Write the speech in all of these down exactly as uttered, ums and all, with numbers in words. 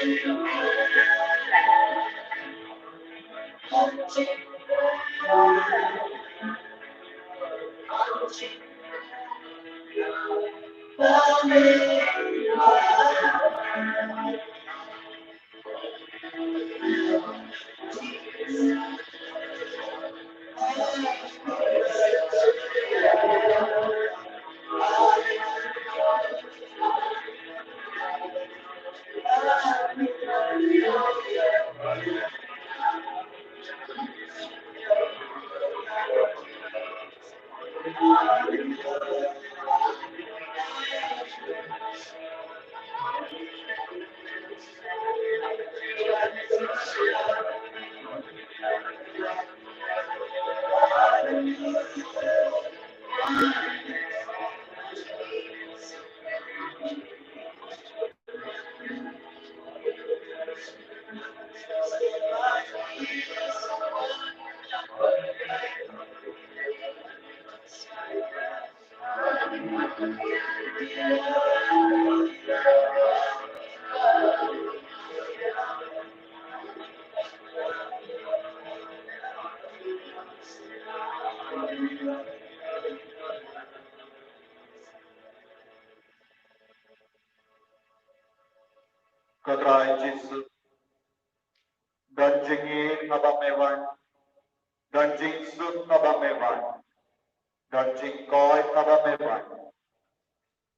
Ko Trai Jisu, don jingïeit haba me wan, don jingsuk haba me wan, don jingkoit haba me wan,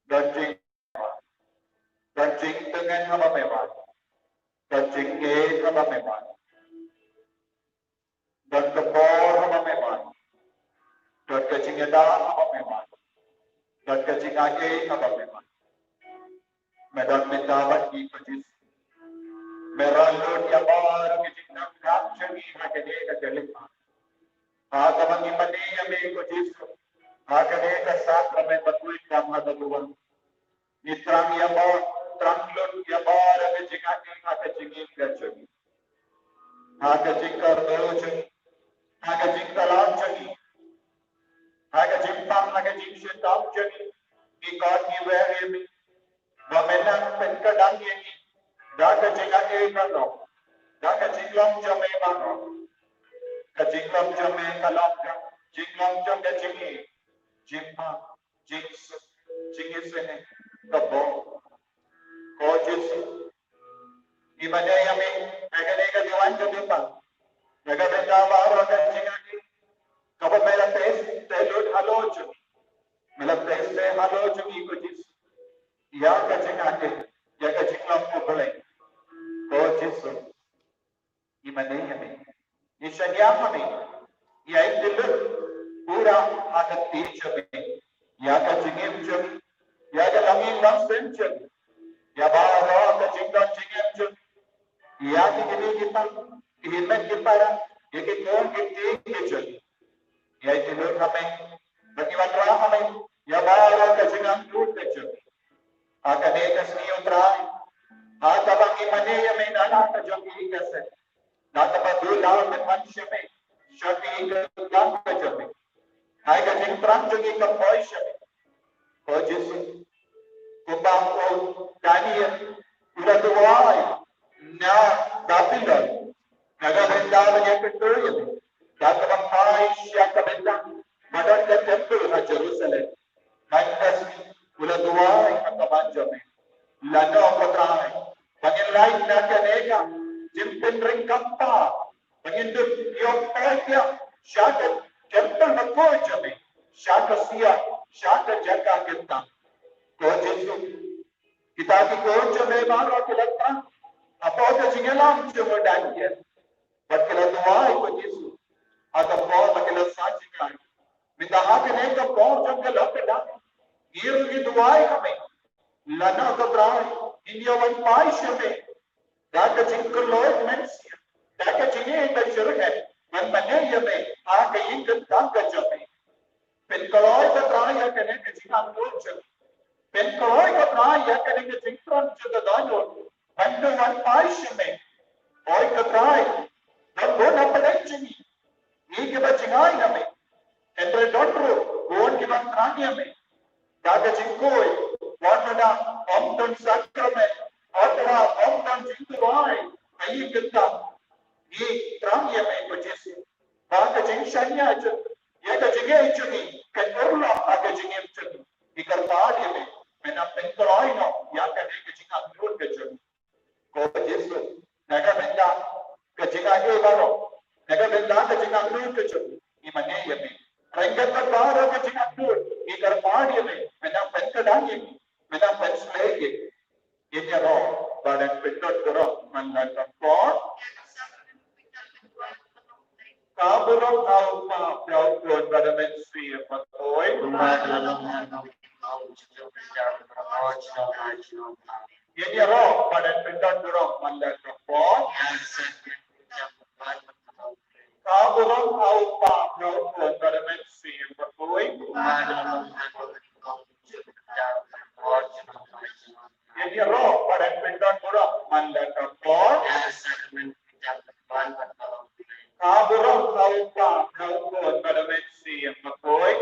don jing, don jingtngen haba me wan, don jingïeit haba me wan. Don ka por haba me wan. Don ka jingïada haba me wan. Don ka jingaiei haba me wan. Me don mynta bad ngi ko Jisu. Me rai lut ïa baroh ki jingdonkam jong ngi ha kane ka jingïada. Ha kaba ngi mane ïa me ko Jisu. Ha kane ka sakramen ba khuid kam ha ka duwan. Ngi thrang ïa ba, thrang lut ïa baroh ka jingaiei ha ka jingim ka jong ngi. Ha ka jingkyrduh jong ngi. Ha ka jingkhlaiñ jong ngi. Ha ka jingpang, ha ka jingshitom jong ngi. Ngi khot ngi wer ïa me. Ba me nang pynkhlaiñ ïa ngi. Da ka jingaiei baroh. Da ka jinglong jong me baroh. Ka jinglong jong me ka long ka jinglong jong ka jingïeit. Jingpang. Jingïaseng, jingïaseng, ka bor. Ko Jisu. Ngi mane ïa me, ha kane ka duwan ka jingpang. Na ka bynta baroh ka jingaiei. Kaba me la teh, teh lut halor jong ngi. Me la teh, teh halor jong ngi ko Jisu. Ïa ka jingaiei, ïa ka jinglong U Blei. Ko Jisu. Ngi mane ïa me. Ngi shaniah ha me. Ïa i tylli pura ha ka kti jong me. Ïa ka jingim jong me. Ïa ka longïing longsem jong me. Ïa baroh ka jingdon jingem jong me. Ïa ki kmie ki kpa, ki hynmen ki para, ïa ki khun ki kti ki jong me. Ïa i tylli ha me. Bad ngi wanrah ha me. Ïa baroh ka jingangnud ka jong me. Ha kane ka sngi ko Trai. Ha kaba ngi mane ïa me na la ka jong ngi ka seng. Na kaba duh la ka than sha me. Sha ngi ka kam ka jong me. Ha ka jingthrang jong ngi ka poi sha me. Ko Jisu. Kumba u Daniel u la duwai na Babilon. Na ka bynta ba ngi kyntu ïa me. Da kaba phai sha ka bynta ba don ka temple ha Jerusalem. Mynta u la duwai ha ka ban jong me. Lano ko Trai. Ba ngin lait na kane ka jingpynring kampa. Ba ngin dup ïoh pyrshah sha ka temple bakhuid jong me. Sha ka siat, sha ka jaka kyntang. Ko Jisu. Kita ki khun jong me baroh ki la thrang. Hapoh ka jingïalam jong u Daniel. Bad ki la duwai ko Jisu. Ha ka por ba ki la sah jingïalam. Mynta ha kane ka por jong ka lockdown. Ngi ruh ngi duwai ha me. Lano ko Trai, ngin ïa wan phai sha me. Da ka jingkloi mynsiem. Da ka jingïeit ba syrhem. Ban mane ïa me. Ha ka ïing ka tang ka jong me. Pynkloi ko Trai ïa kane ka jingangnud jong ngi. Pynkloi ko Trai ïa kane ka jingthrang jong ka dohnud. Ban wan phai sha me. Oi ko Trai. Don bun hapdeng jong ngi. Ngi kiba jngai na me. Hynrei don ruh bun kiba thrang ïa me. Da ka jingkhuid. Wat lada ym don sakramen. Wat lada ym don jingkhuid. ïing kyntang. Ngi thrang ïa me ko Jisu ba ka jingshaniah jong ngi, ïa ka jingngeit jong ngi kan urlong ha ka jingim jong ngi. Ngi kyrpad ïa me, me nang pynkloi noh ïa kane ka jingangnud ka jong ngi. Ko Jisu, na ka bynta ka jingaiei baroh, na ka bynta ka jingangnud ka jong ngi, ngi mane ïa me. Ryngkat bad baroh ka jingangnud, ngi kyrpad ïa me, me nang pynkhlaiñ ïa ngi, me nang pynshlei ïa ngi. Ngin ïaroh bad nang pyndonkam burom man la ka por. Ka burom ha u Kpa, ha u Khun bad ha u Mynsiem Bakhuid. Ngin ïaroh bad nang pyndonkam burom man la ka por. Ka burom ha u Kpa, ha u Khun bad ha u Mynsiem Bakhuid. Ngin ïaroh bad nang pyndonkam burom man la ka por. Ka burom ha u Kpa, ha u Khun bad ha u Mynsiem Bakhuid.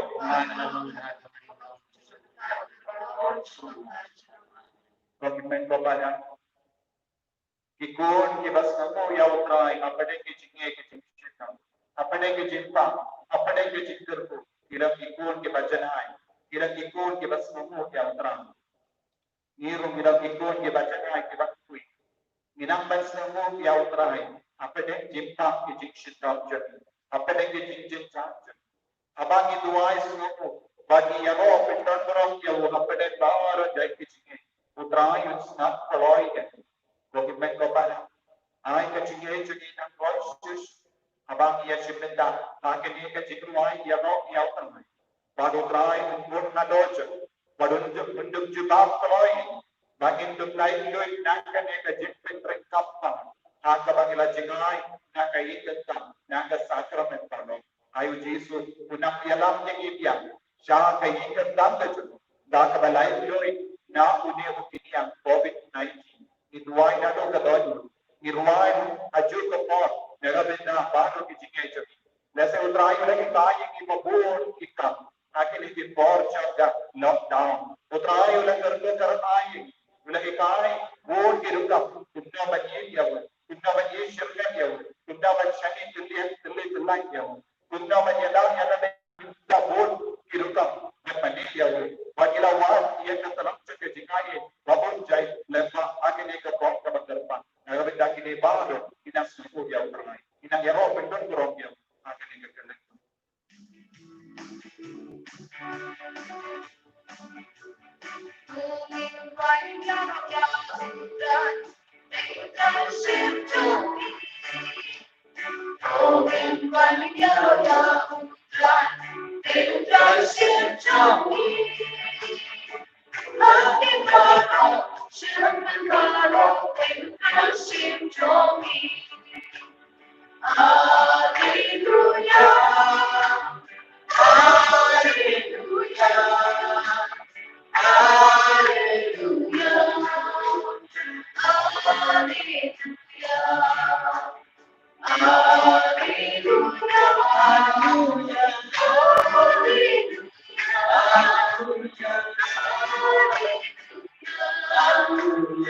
Ko hynmen ko para, ki khun kiba sngewnguh ïa U Trai hapdeng ki jingngeit ki jingshitom, hapdeng ki jingpang, hapdeng ki jingkyrkhu, ki long ki khun kiba janai, ki long ki khun kiba sngewnguh ïa U Trai. Ngi ruh ngi long ki khun kiba janai kiba kyrkhu. Ngi nang ban sngewnguh ïa U Trai hapdeng ki jingpang ki jingshitom jong ngi, hapdeng ki jingjynjar jong ngi. Haba ngi duwai sngewnguh bad ngi ïaroh pyndonkam burom ïa u hapdeng baroh jait ki jingngeit, U Trai un sngap kloi ïa ngi. Ko hynmen ko para, ai ka jingngeit jong ngi nang kloi shuh shuh haba ngi ïashim bynta ha kane ka jingrwai ïaroh ïa U Trai. Bad U Trai un bud haduh jong, bad un jubab kloi ba ngin dup laitluid na kane ka jingpynryngkap ha kaba ngi la jngai na ka ïing kyntang, na ka sakramen baroh. Ai U Jisu un nang ïalam ïa ngi biang sha ka ïing kyntang ka jong u da kaba laitluid na une u khñiang Covid nineteen. Ngi duwai naduh ka dohnud, ngi rwai ha kajuh ka por na ka bynta baroh ki jingngeit jong ngi. Lehse U Trai u la hikai ïa ngi ba bun ki kam ha kine ki por jong ka lockdown. U Trai u la kyrkhu kyrhai ïa ngi, u la hikai bun ki rukom kumno ban ïeit ïa u, kumno ban ïeit shyrkhei ïa u, kumno ban shane tylli tylli tyllait ïa u, kumno ban ïada ïa ka bun ki rukom ban mane ïa u. Ba ngi la wad ïa ka tnat jong ka jingaiei ba bun jait lyngba ha kane ka por kaba kyrpang. Na ka bynta kine baroh ngi nang sngewnguh ïa U Trai, ngi nang ïaroh pyndonkam burom ïa u ha kane ka kyrteng. Haleluya, haleluya, haleluya, haleluya, haleluya, haleluya, haleluya, haleluya.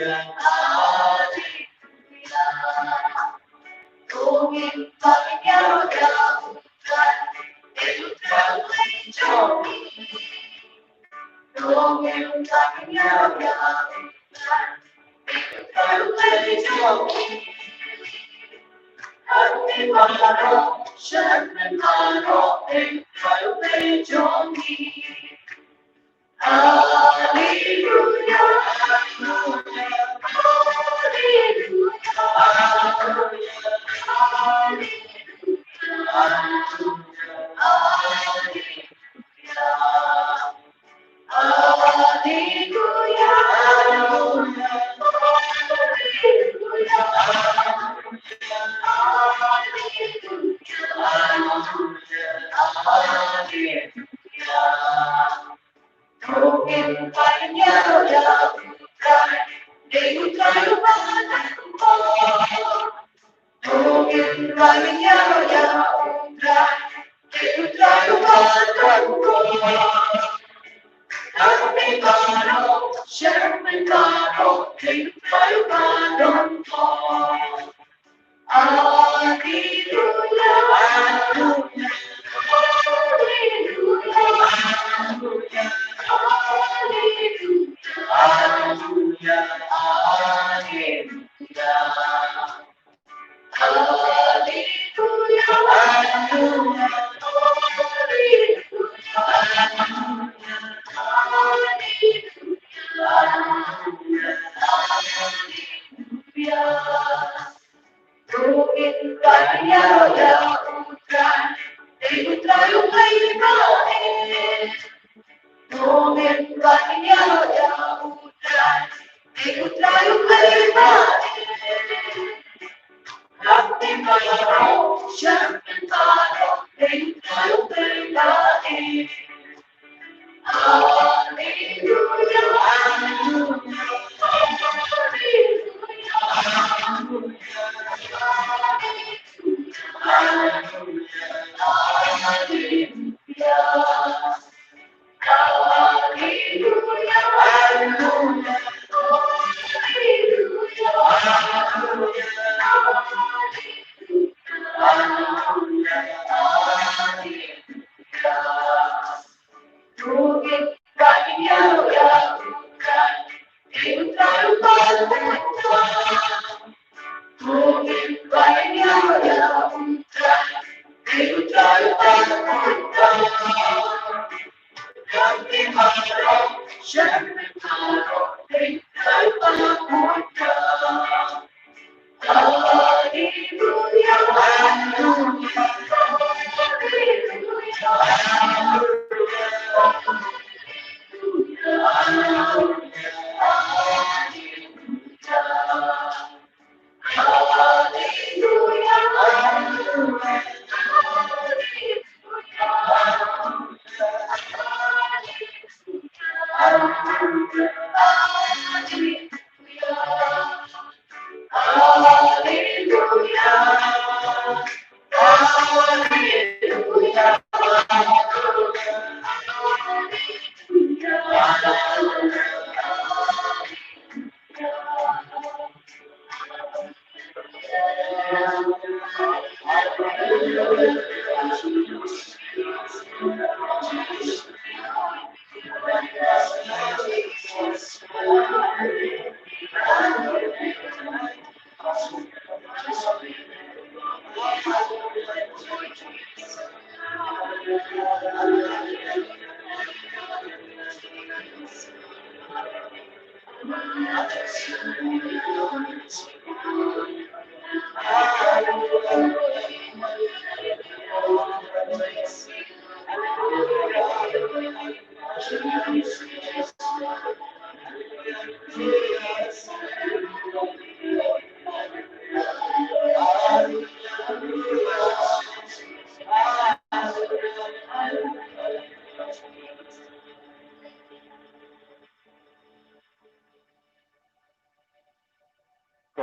Ko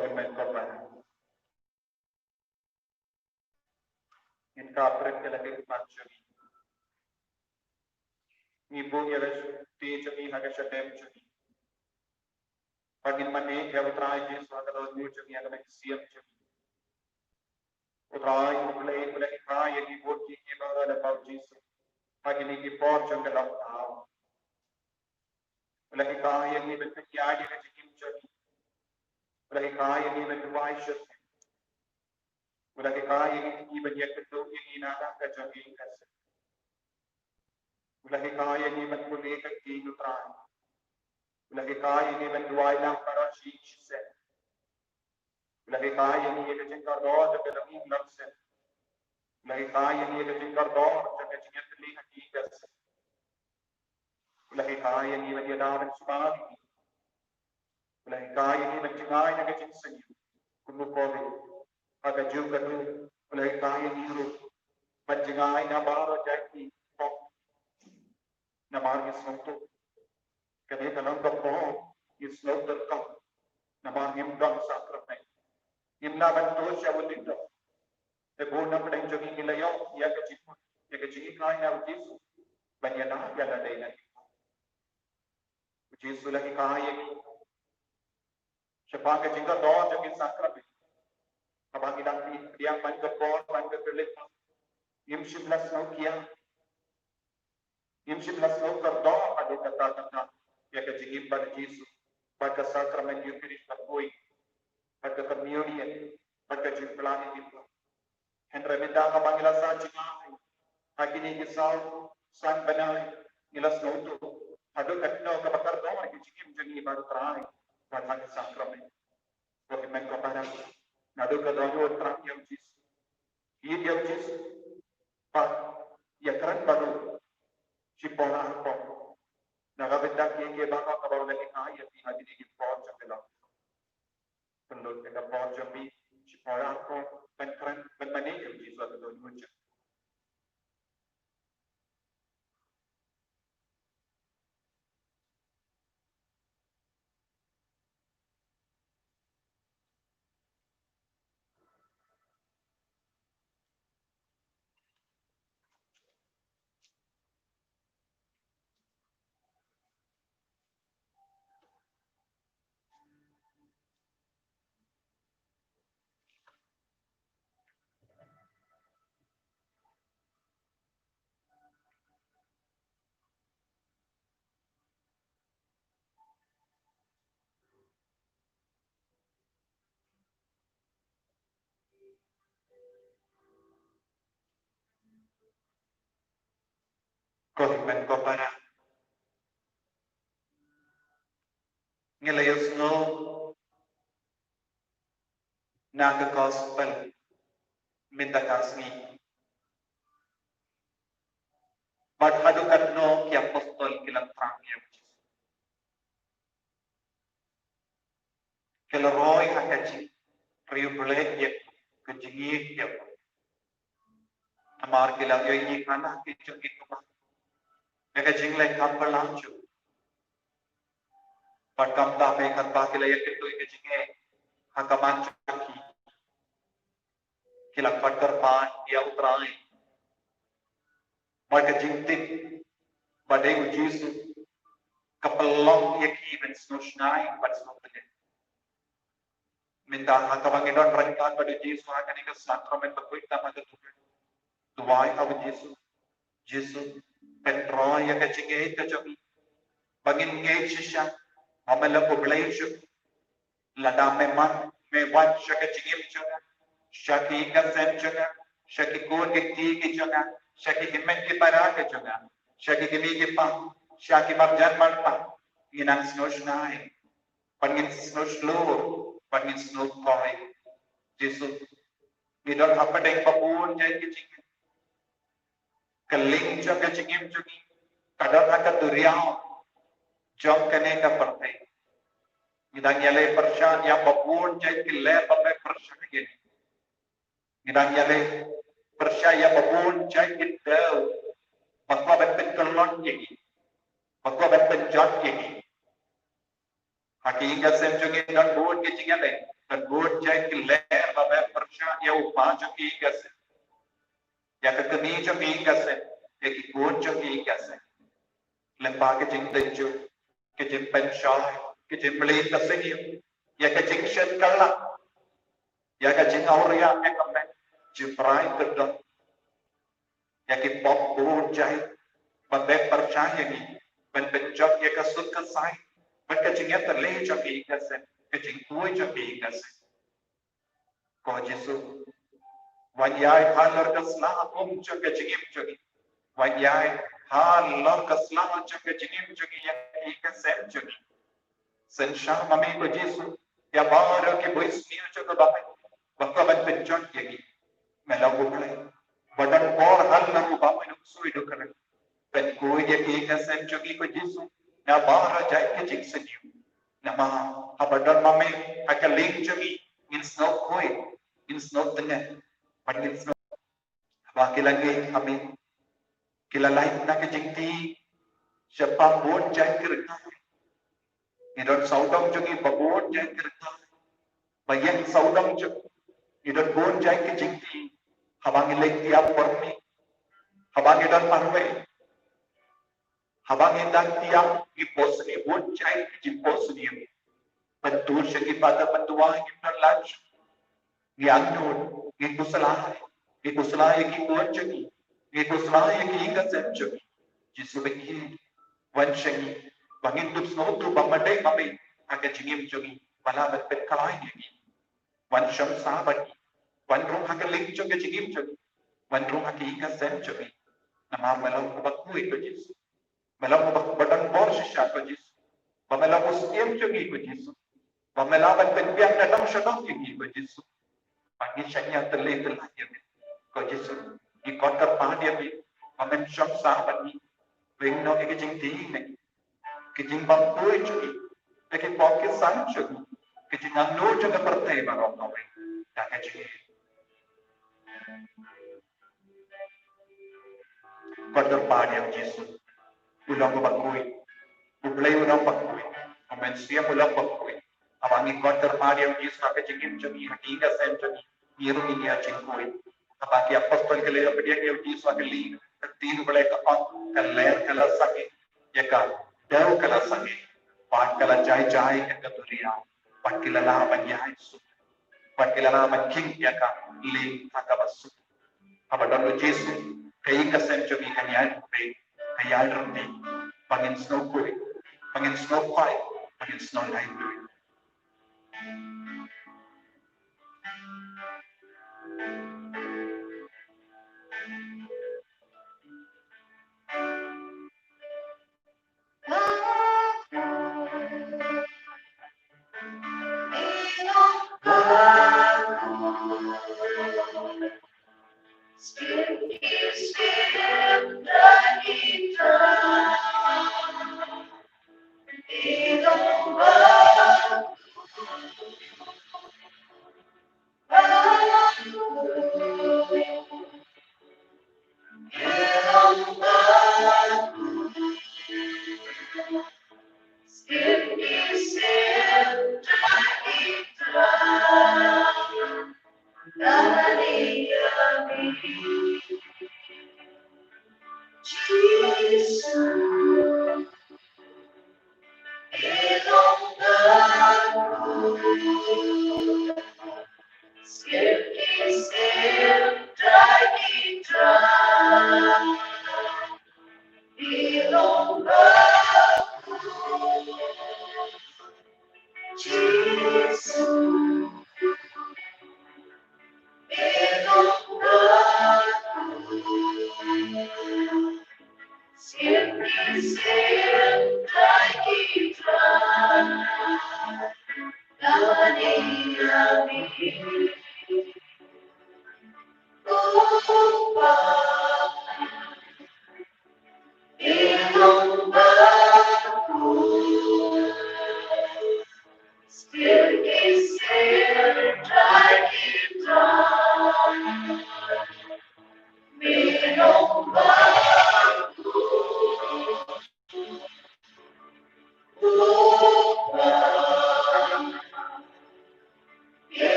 hynmen ko para, ngin kyrpad ïa la ka jingim jong ngi. Ngi buh ïa la ka jingim jong ngi ha ka shadem jong ngi. Ba ngin mane ïa U Trai Jisu ha ka dohnud jong ngi, ha ka mynsiem jong ngi. U Trai U Blei u la hikai ïa ngi bad ki, ki baroh lyngba U Jisu ha kine ki por jong ka lockdown. U la hikai ïa ngi ban pynïaid ïa ka jingim jong ngi. U la hikai ïa ngi ban duwai shisien. U la hikai ïa ngi ban ïakynduh ïa ngi na ka jong ngi ka sem. U la hikai ïa ngi ban pule ka ktien U Trai. U la hikai ïa ngi ban duwai lang baroh shi shisien. U la hikai ïa ngi ïa ka jingkordor jong ka longïing longsem. U la hikai ïa ngi ïa ka jingkordor jong ka jingïatylli ha ki ka sem. U la hikai ïa ngi ban ïada ban sumar ïa ki. U la hikai ïa ngi ban jngai na ka jingsniew. Kumno kawei, ha kajuh ka dur, u la hikai ïa ngi ruh ban jngai na baroh jait ki pop. Namar ngi sngewthuh kane ka long ka por ngi sngewthuh ka, namar ngim don sakramen. Ngim lah ban tuh sha u lyndoh. Te bun na pdeng jong ngi ngi la ïoh ïa ka jingmut, ïa ka jinghikai na U Jisu ban ïada ïa lade na ki pop. U Jisu la hikai ïa ngi shaphang ka jingkordor jong ki sakramen. Haba ngi dang pdiang man ka por man ka khyllipmat, ngim shym la sngewkhia, ngim shym la sngewkordor haduh katta katta ïa ka jingim bad U Jisu, bad ka sakramen Eucharist, ka poi, bad ka communion, bad ka jingpyllait ïa ki pop. Hynrei mynta haba ngi la sah jngai ha kine ki saw san bnai, ngi la sngewthuh haduh katno kaba kordor ka jingim jong ngi bad U Trai bad ha ki sakramen. Ko hynmen ko para, naduh ka dohnud thrang ïa U Jisu, ïeit ïa U Jisu, bad ïakren baroh shipor arpor na ka bynta kiei kiei baroh kaba u la hikai ïa phi ha kine ki por jong ka lockdown. Pynlut ïa ka por jong phi shipor arpor ban kren, ban mane ïa U Jisu ha ka dohnud jong phi. Ko hynmen ko para, ngi la ïohsngew na ka gospel mynta ka sngi bad haduh katno ki apostol ki la thrang ïa U Jisu. Ki la roi ha ka jingriewblei ïa ka jingïeit ïa u. Namar ki la ïohi ha la ki jong ki kaba na ka jingleh kam ba la ju. Bad kam da me katba ki la ïakynduh ïa ka jingeh ha ka man jong ki, ki la pat kyrpad ïa U Trai. Bad ka jingtip ba dei U Jisu ka pynlong ïa ki ban sngewshngaiñ, ban sngewthuh. Mynta ha kaba ngi don ryngkat bad U Jisu ha kane ka sakramen bakhuid tam ha ka tuha, duwai ha U Jisu. Jisu, pynroi ïa ka jingngeit ka jong ngi ba ngin ngeit shisha ba me long U Blei jong ngi. Lada me man, me wan sha ka jingim jong nga, sha ki ïing ka sem jong nga, sha ki khun ki kti ki jong nga, sha ki hynmen ki para ki jong nga, sha ki kmie ki kpa, sha ki marjan marpa, ngin nang sngewshngaiñ. Ban ngin sngewshlur, ban ngin sngewkhoi. Jisu, ngi don hapdeng babun jait ki jingim. Ka lieng jong ka jingim jong ngi ka don ha ka duriaw jong kane ka pyrthei. Ngi dang ïaleh pyrshah ïa babun jait ki leh ba me pyrshah ïa ngi. Ngi dang ïaleh pyrshah ïa babun jait ki dew ba kwah ban pynkyllon ïa ngi, ba kwah ban pynjot ïa ngi. Ha ki ïing ki sem jong ngi don bun ki jingïaleh, don bun jait ki leh ba me pyrshah ïa u kpa jong ki ïing ki sem, ïa ka kmie jong ki ïing ki sem, ïa ki khun jong ki ïing ki sem. Lyngba ki jingtynjuh, ki jingpynshoi, ki jingmlien ka sniew, ïa ka jingshit kylla, ïa ka jingawria, ïa ka met, jingprai kyrdan, ïa ki pop bun jait ba me pyrshah ïa ngi ban pynjot ïa ka suk ka sai bad ka jingïatylli jong ki ïing ki sem, ka jingkhuid jong ki ïing ki sem. Ko Jisu, wan ïaid halor ka sla um jong ka jingim jong ngi. Wan ïaid halor ka sla jong ka jingim jong ngi ïa ki ïing ki sem jong ngi. Synshar ma me ko Jisu ïa baroh ki bor sniew jong ka bamai ba kwah ban pynjot ïa ngi. Me long U Blei ba don bor halor u bamai, u nongsuh, u nongkren. Pynkhuid ïa ki ïing ki sem jong ngi ko Jisu na baroh jait ki jingsniew. Namar haba don ma me ha ka lieng jong ngi, ngin sngewkhuid, ngin sngewtynnad bad ngin sngew ba ki la ngeit ha me, ki la lait na ka jingtieng shaphang bun jait ki ryngai. Ngi don sawdong jong ngi ba bun jait ki ryngai, ba ïeng sawdong jong ngi don bun jait ki jingtieng. Haba ngi leit tiap por miet, haba ngi don marwei, haba ngi dang tiam, ngi pyrshah ïa bun jait ki jingpyrshah ïa ngi. Ban tur sha ki pathar ban duwai ngim don lad shuh. Ngi angnud, ngi khuslai, ngi khuslai ïa ki khun jong ngi, ngi khuslai ïa ki ïing ki sem jong ngi. Jisu, ba ngin wan sha ngi, ba ngin dup sngewthuh ba ma dei ma me ha ka jingim jong ngi ba lah ban pynkylla ïa ngi. Wan shong sah bad ngi, wan rung ha ka lieng jong ka jingim jong ngi, wan rung ha ki ïing ki sem jong ngi. Namar me long uba khuid ko Jisu. Me long uba, ba don bor shisha ko Jisu. Ba me long u Syiem jong ngi ko Jisu. Ba me lah ban pynbiang na nong sha nong ïa ngi ko Jisu. Ba ngin shaniah tylli tylli ïa me ko Jisu. Ngi khot kyrpad ïa me ba men shong sah bad ngi. Weng noh ïa ki jingtieng jong ngi, ki jingbam khuid jong ngi, ïa ki pop ki san jong ngi, ki jingangnud jong ka pyrthei baroh kawei. Da ka jingim Khot kyrpad ïa u Jisu. U long uba khuid. U Blei u long uba khuid. U Mynsiem u long uba khuid. Haba ngi khot kyrpad ïa u Jisu ha ka jingim jong ngi, ha ki ïing ki sem jong ngi, ngi ruh ngin ïa jingkhuid. Haba ki apostol ki la ïa pdiang ïa u Jisu ha ka lieng, ka ktien U Blei ka ong, ka lyer ka la sangeh, ïa ka dew ka la sangeh, bad ka la jai jai ïa ka duriaw, bad ki la lah ban ïaid suk, bad ki la lah ban khing ïa ka lieng ha kaba suk. Haba don u Jisu, ka ïing ka sem jong ngi kan ïaid rympei, kan ïaid ryntih, ba ngin sngewkhuid, ba ngin sngewkhwai, ba ngin sngewlait duh.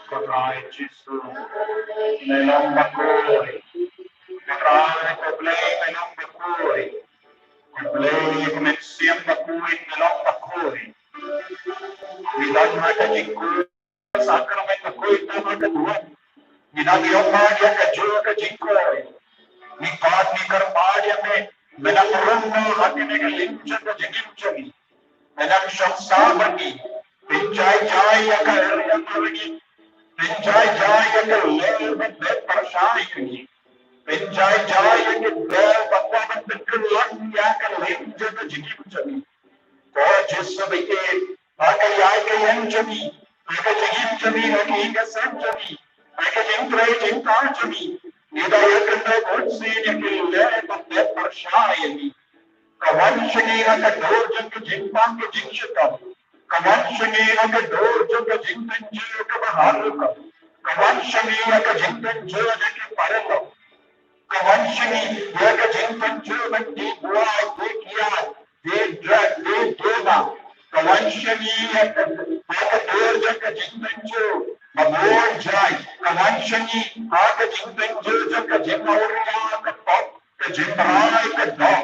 Ko Trai Jisu, me long bakhuid. Ko Trai, ko Blei, me long bakhuid. Ko Blei, ko Mynsiem Bakhuid, me long bakhuid. Ngi don ha ka jingkhuid, sakramen bakhuid, ha ka duwan. Ngi dang ïoh ïa ka jingkhuid, ka jingkhuid. Ngi khot, ngi kyrpad ïa me, me nang rung noh ha kane ka lynti ka jingim jong ngi. Me nang shong sah bad ngi. Pynjai jai ïa ka ri ïa ka ri. Pynjai jai ïa ka lyer bad bad pyrshah ïa ngi. Pynjai jai ïa ki bel ba kwah ban pynkylla ïa ka lynti ka jingim jong ngi. Ko Jisu ba ïeit, ha ka ïai ka ïeng jong ngi, ha ka jingim jong ngi, ha ka ïing ka sem jong ngi, ha ka jingtrei jingtar jong ngi, ngi da ïakynduh bun sien ïa ki lyer ba bad pyrshah ïa ngi. Ka wan sha ngi ha ka dur jong ka jingpang ka jingshitom. Ka wan sha ngi ha ka dur jong ka jingpynjur kaba har rukom. Ka wan sha ngi ha ka jingpynjur jong ki paralok. Ka wan sha ngi ha ka jingpynjur ban die buaid, die kiad, die drug, die doba. Ka wan sha ngi ha ka, ha ka dur jong ka jingpynjur ba bun jait. Ka wan sha ngi ha ka jingpynjur jong ka jingawria, ka pop, ka jingmrai, ka doh.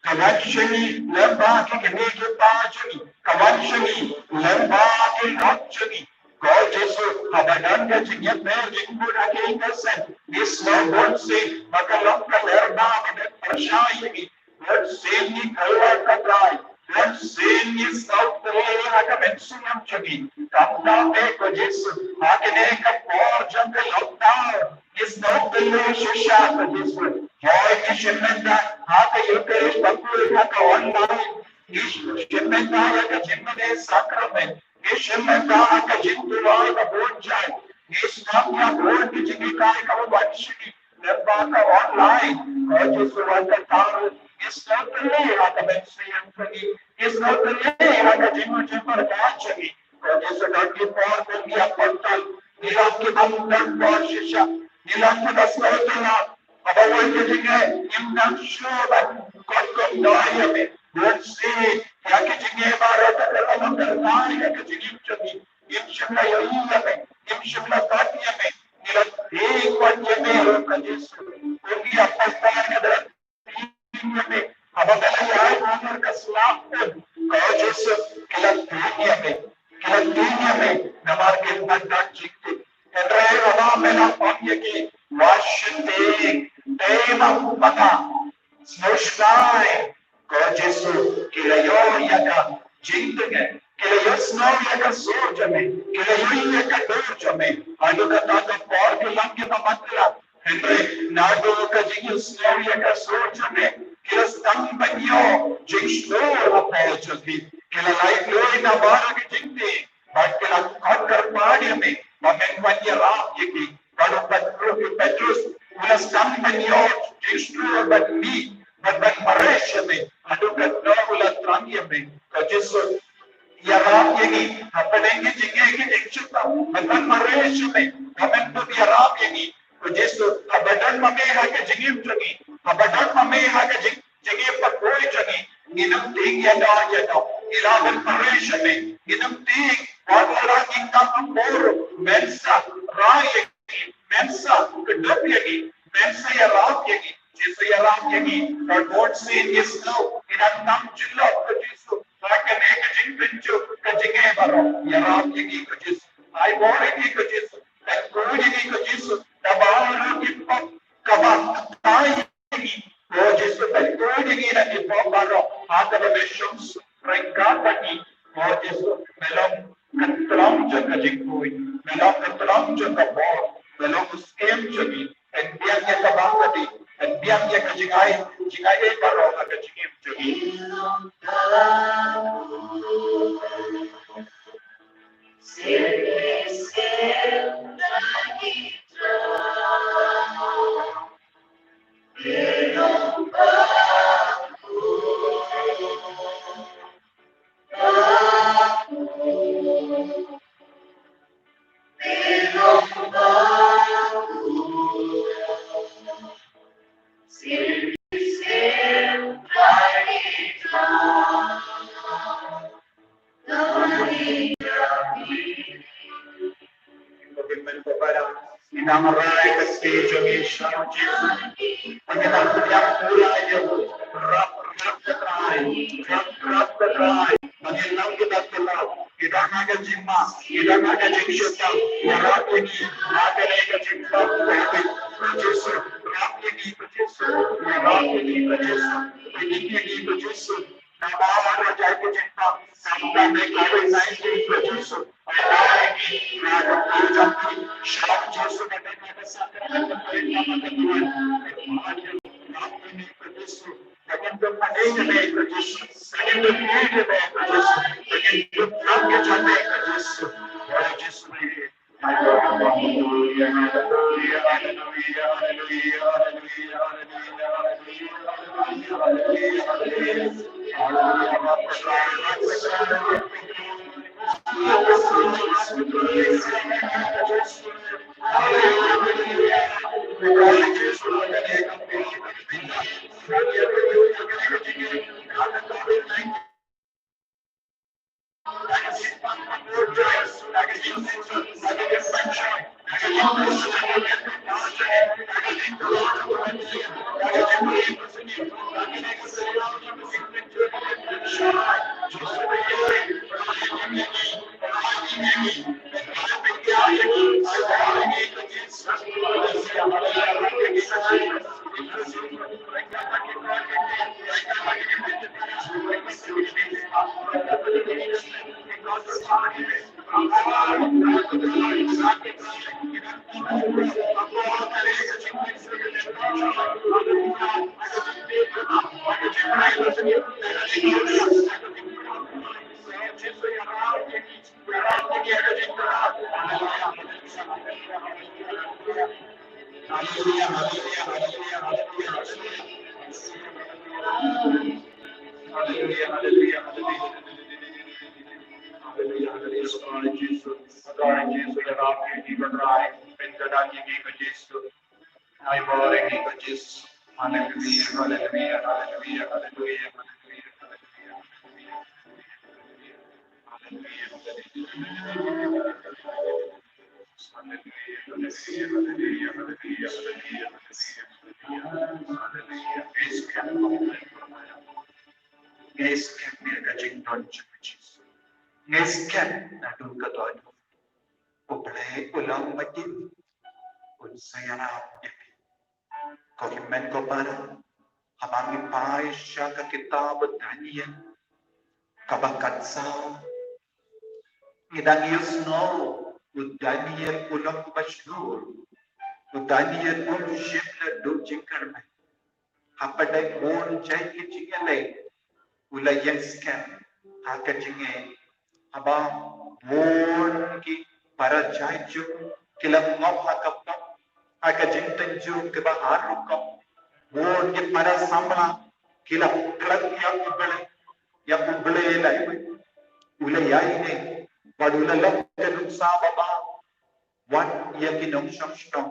Ka wan sha ngi lyngba ki kmie ki kpa jong ngi. Ka wan sha ngi lyngba ki lok jong ngi. Ko Jisu, haba don ka jingïapher jingkut ha ka ïing ka sem, ngi sngew bun sien ba ka long ka lyer ba ka dep pyrshah ïa ngi. Bun sien ngi kyrpad, ko Trai. Bun sien ngi sngew tyrli ha ka mynsiem jong ngi. Kumta me, ko Jisu, ha kane ka por jong ka lockdown, ngi sngew tyrli shisha, ko Jisu. Hooid, ngi shim bynta ha ka Eucharist bakhuid, ha ka online. Ngi shim bynta ha ka jingmane sakramen. Ngi shim bynta ha ka jingduwai ka bun jait. Ngi sngap ïa bun ki jinghikai kaba wan sha ngi lyngba ka online. Ko Jisu, wat kata ruh ngi sngew tyrli ha ka mynsiem jong ngi. Ngi sngew tyrli ha ka jingmut jingpyrkhat jong ngi. Ko Jisu, don ki por ba ngi ïa pynthor, ngi long kiba ym don bor shisha, ngi long kiba sngewtynnat. Haba wan ka jingeh, ngim nang shuh ban kot kumno ïa me. Bun sien ïa ka jingeh baroh ka la wan ka la ïa ka jingim jong ngi. Ngim shym la ïohi ïa me, ngim shym la bat ïa me. Ngi la thied wat ïa me ruh, ko Jisu. Kum ïa pynban ka dei la thied ïa me. Haba me la ïaid ha ka slap, ko Jisu, ki la thied ïa me. Ki la thied ïa me namar kim pat don jingtip. Hynrei haba me la ong ïa ki, wat shyntieng, tei ma u ma nga. Sngewsih, ko Jisu, ki la ïoh ïa ka jingtngen, ki la ïohsngew ïa ka sur jong me, ki la ïohi ïa ka dur jong me. Haduh katta ka por ki long kiba matlah. Hynrei naduh ka jingïohsngew ïa ka sur jong me, ki la sdang ban ïoh jingshlur ha pdeng jong ki. Ki la lait lui na baroh ki jingtih, bad ki la khot kyrpad ïa me ba men wan ïarap ïa ki. Bad u Petrus, u Petrus u la sdang ban ïoh jingshlur ban mih bad ban mareh ïa me. Haduh katno u la thrang ïa me, ko Jisu. Ïarap ïa ngi, hapdeng ki jingeh ki jingshukor, me ban mareh sha me, ba men ïarap ïa ngi, ko Jisu, haba don ma me ha ka jingim jong ngi, haba don ma me ha ka jing, jingim ba khuid jong ngi, ngin ym tieng ïa no ïa no, ngi la ban mareh sha me, ngin ym tieng, wat la ngi kam bor, men sa rai ïa ngi, men sa kdup ïa ngi, men sa ïarap ïa ngi, Jisu ïarap ïa ngi, ka bun sien ngi sngew, ngi dang tam jyllop ko Jisu, ha kane ka jingpynjot, ka jingeh baroh, ïarap ïa ngi ko Jisu, ai bor ïa ngi ko Jisu, ban khuid ïa ngi ko Jisu, da baroh ki pop, kaba kata ïa ngi, ko Jisu, ban khuid ïa ngi na ki pop baroh, ha kaba me shong ryngkat bad ngi, ko Jisu, me long ka tnat jong ka jingkhuid, me long ka tnat jong ka bor, me long u skhem jong ngi, pynbiang ïa kaba khatduh, pynbiang ïa ka jingai, jingai baroh ha ka jingim jong ngi. Ngi nang rai ka stage jong ngi sha u Jisu. Ngi nang pdiang pura ïa u. Rap, rap ka trai. Rap, rap ka trai. Ngi nang, ngi nang pdiang. Ngi dang ha ka jingma. Ngi dang ha ka jingshukor. Ïarap ïa ngi. Ha kane ka jingpang. Jisu. Rap ïa ngi, Jisu. Ïarap ïa ngi, Jisu. Ïarap ïa ngi, Jisu. Hallelujah, hallelujah, hallelujah. Hallelujah, hallelujah. Sorry, Jesus. Sorry, Jesus. Ïarap ïa ngi ko Trai. Pynkylla ïa ngi ko Jisu. Ai bor ïa ngi ko Jisu. Hallelujah, hallelujah, hallelujah, hallelujah, hallelujah, hallelujah. Hallelujah, hallelujah. Hallelujah, hallelujah, hallelujah, hallelujah, hallelujah, hallelujah. Ngi skhem, ngi skhem ïa ka jingdon jong u Jisu. Ngi skhem naduh ka dei U Blei u long matin, un sa ïarap ïa phi. Ko hynmen ko para, haba ngi phai sha ka kitab u Daniel, kaba khatsaw, ngi dang ïohsngew u Daniel u long uba shlur. U Daniel um shim naduh jingkyrmen. Hapdeng bun jait ki jingïaleh, u la ïeng skhem ha ka jingeh. Haba bun ki para jait jong u ki la ngop ha ka pop, ha ka jingtynjuh kaba har rukom. Bun ki para samla ki la khlad ïa u Blei, ïa u ïa iwei, u la ïaineh, bad u la long ka nuksa babha wat ïa ki nongshong shnong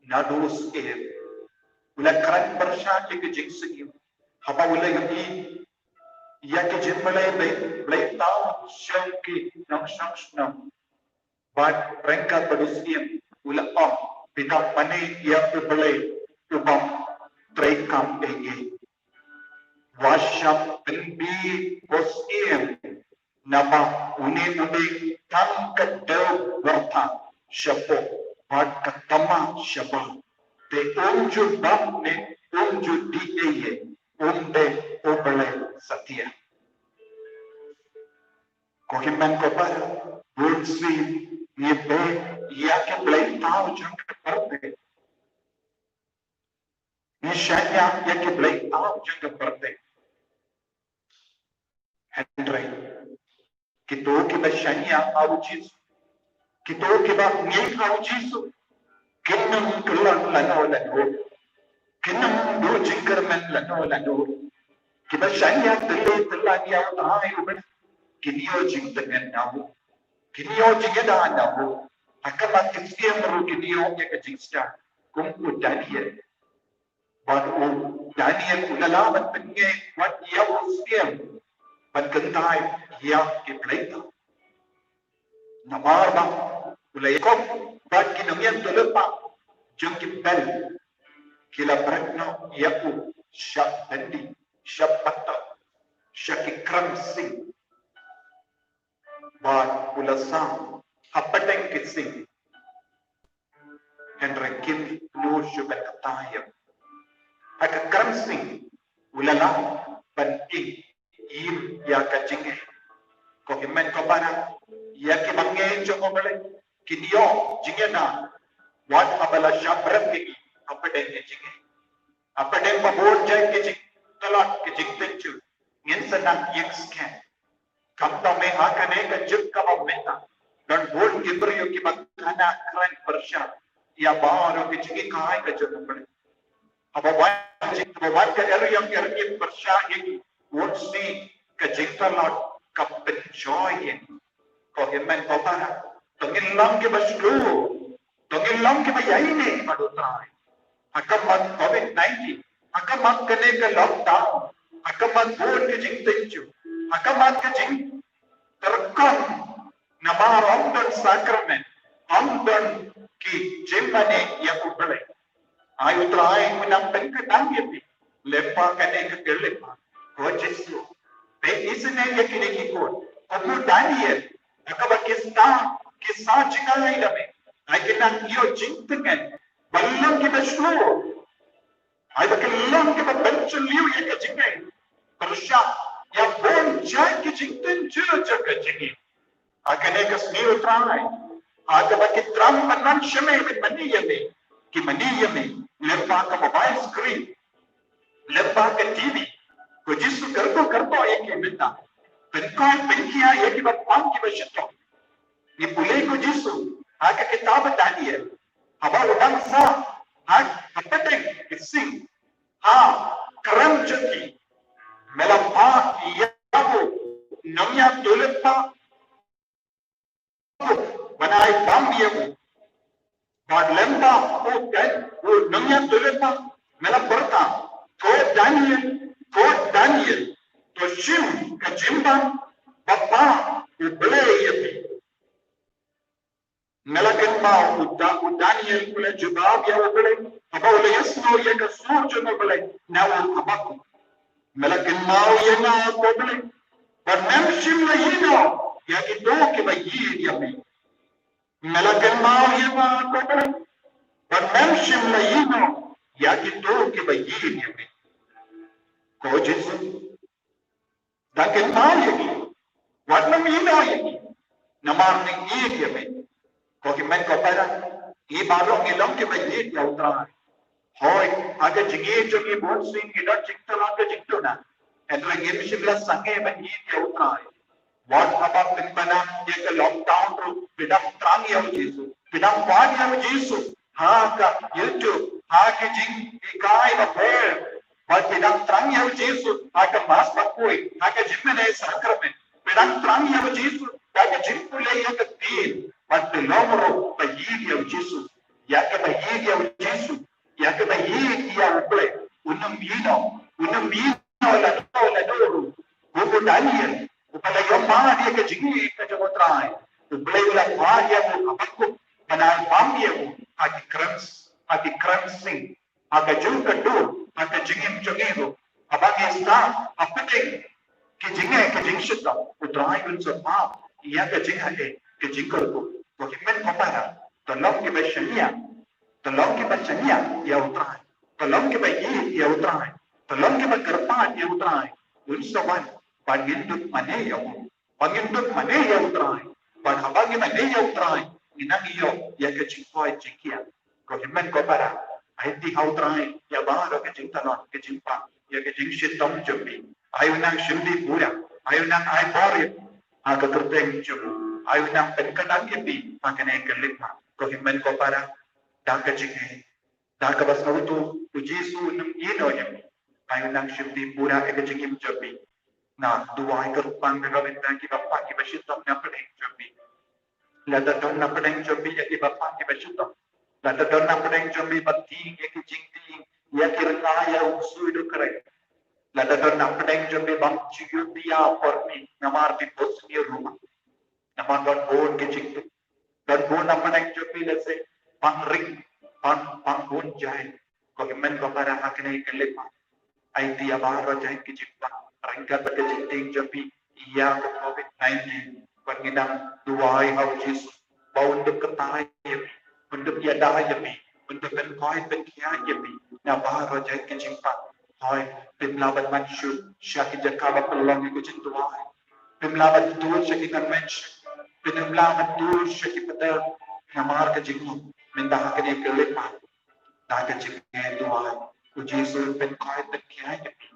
naduh u syiem. U la kren pyrshah ïa ki jingsniew haba u la ïohi ïa ki jingmlei blei, blei thaw jong ki nongshong shnong. Bad ryngkat bad u syiem u la ong, pynban mane ïa U Blei u bym treikam ïa ngi. Wat shah pynbieit ko syiem, naba une u dei tang ka dew byrtha shapoh bad ka tama shabar. Te um ju bam ne um ju dih ei ei, um dei U Blei satia. Ko hynmen ko para, bun sien ngi beit ïa ki blei thaw jong ka pyrthei. Ngi shaniah ïa ki blei thaw jong ka pyrthei. Hynrei kito kiba shaniah ha U Jisu, kito kiba ngeit ha U Jisu, kim kylla lano lano, kim duh jingkyrmen lano lano. Kiba shaniah tyllai tyllai ïa U Trai, kin ïoh jingtngen na u, kin ïoh jingïada na u. Ha khmat ki syiem ruh kin ïoh ïa ka jingstad, kum u Daniel. Bad u Daniel u la lah ban pynngeit wat ïa u syiem ban kyntait ïa ki blei thaw. Namar ba u la ïakob bad ki nongïathuhlypa jong ki bel ki la bret noh ïa u sha byndi, sha patok, sha ki krem sing. Bad u la sam hapdeng ki sing. Hynrei kim nud shuh ban kyntait ïa u. Ha ka krem sing u la lah ban im ïa ka jingngeit. Ko hynmen ko para, ïa kiba ngeit jong U Blei kin ïoh jingïada wat haba la shah bret ïa ki hapdeng ka jingngeit. Hapdeng ba bun jait ki jingtlot ki jingtynjuh ngin sa nang ïeng skhem. Khamtam eh ha kane ka juk kaba mynta don bun ki briew kiba kynnoh kren pyrshah ïa baroh ki jinghikai ka jong U Blei. Haba wan jing, haba wan ka eriong eriong pyrshah ïa ki, bun sien ka jingtlot ka pynjoi ïa ngi. Ko hynmen ko para, to ngin long kiba shlur, to ngin long kiba ïaineh bad U Trai. Ha khmat covid nineteen, ha khmat kane ka lockdown, ha khmat bun ka jingtynjuh, ha khmat ka jingtyrkhong namar ym don sakramen, ym don ki jingmane ïa U Blei. Ai U Trai un nang pynkynmaw ïa phi lyngba kane ka khyllipmat. Ko Jisu, peit isynei ïa kine ki khun, kum u Daniel, ha kaba ki sah, ki sah jngai da me. Ai kin nang ïoh jingtngen, ban long kiba shlur. Ai ba kin long kiba pynshylliang ïa ka jingngeit pyrshah ïa bun jait ki jingtynjuh jong ka jingim. Ha kane ka sngi U Trai, ha kaba ki thrang ban wan sha me, ban mane ïa me, ki mane ïa me lyngba ka mobile screen, lyngba ka T V. Ko Jisu, kyrkhu kyrkhu ïa ki mynta, pynkoit pynkhiah ïa kiba pang kiba shitom. Ngi pule ko Jisu ha ka kitab Daniel, haba u dang sah ha, hapdeng ka sing, ha krem jong ki, me la phah ïa u nongïathuhlypa ban ai bam ïa u. Bad lyngba u Dan, u nongïathuhlypa me la pyrta, ko Daniel, ko Daniel, to shim ka jingbam ba phah U Blei ïa phi. Me la kynmaw u Da-, u Daniel u la jubab ïa U Blei haba u la ïasngew ïa ka sur jong U Blei na u Habakuk. Me la kynmaw ïa nga ko Blei, bad mem shym la ïehnoh ïa kito kiba ïeit ïa me. Me la kynmaw ïa nga ko Blei, bad mem shym la ïehnoh ïa kito kiba ïeit ïa me. Ko Jisu, dang kynmaw ïa ngi, wat nym ïehnoh ïa ngi, namar ngi ïeit ïa me. Ko hynmen ko para, ngi baroh ngi long kiba ïeit ïa U Trai. Hooid, ha ka jingïeit jong ngi bun sien ngi don jingthrang ka jingduna, hynrei ngim shym la sangeh ban ïeit ïa U Trai. Wat haba pynbna ïa ka lockdown ruh, phi dang thrang ïa U Jisu, phi dang wad ïa U Jisu ha ka YouTube, ha ki jinghikai bapher, bad phi dang thrang ïa U Jisu ha ka Mass bakhuid, ha ka jingmane sakramen. Tang thrang ïa u Jisu da ka jingpule ïa ka ktien, bad to long ruh ba ïeit ïa u Jisu. Ïa kaba ïeit ïa u Jisu, ïa kaba ïeit ïa U Blei, un ym ïehnoh, un ym ïehnoh lada, lada ruh, kum u Daniel, uba la ïohmad ïa ka jingïeit ka jong U Trai. U Blei u la phah ïa u Habakuk ban ai bam ïa u ha ki krem, ha ki krem sing, ha ka jong ka dur, ha ka jingim jong ngi ruh. Haba ngi sah hapdeng ki jingeh ki jingshitom, U Trai un sa map ïa ka jinghaei, ka jingkyrkhu. Ko hynmen ko para, to long kiba shaniah, to long kiba shaniah ïa U Trai, to long kiba ïeit ïa U Trai, to long kiba kyrpad ïa U Trai. Un sa wan ban ngin dup mane ïa u, ba ngin dup mane ïa U Trai. Bad haba ngi mane ïa U Trai, ngi nang ïoh ïa ka jingkoit jingkhiah. Ko hynmen ko para, aiti ha U Trai ïa baroh ka jingtalon, ka jingpang, ïa ka jingshitom jong phi. Ai u nang shim dih pura, ai u nang ai bor ïa phi ha ka kyrteng jong u. Ai u nang pynkynang ïa phi ha kane ka lynti. Ko hynmen ko para, da ka jingeh, da kaba sngewthuh, u Jisu un ym ïehnoh ïa phi. Ai u nang shim dih pura ïa ka jingim jong phi. Nga duwai kyrpang na ka bynta kiba pang kiba shitom na pdeng jong phi. Lada don na pdeng jong phi ïa kiba pang kiba shitom, lada don na pdeng jong phi ba tieng ïa ki jingtieng, ïa ki rnga, ïa u sui u krei, lada don na pdeng jong phi bym ju ïoh ïa por phi, namar phi bun sniew ruh. Namar don bun ki jingtieng, don bun na pdeng jong phi lehse pang ring, pang, pang bun jait. Ko hynmen ko para, ha kane ka lynti, aiti ïa baroh jait ki jingpang ryngkat bad ka jingtieng jong phi ïa ka covid nineteen. Bad ngi nang duwai ha u Jisu ba un dup kyntait ïa phi, un dup ïada ïa phi, un dup pynkoit pynkhiah ïa phi na baroh jait ki jingpang. Hooid, phim lah ban wan shuh sha ki jaka ba pynlong ïa ka jingduwai. Phim lah ban tur sha ki convention. Phim lah ban tur sha ki pyrthei namar ka jingngop. Mynta ha kane ka lynti, da ka jingduwai, u Jisu un pynkoit pynkhiah ïa phi.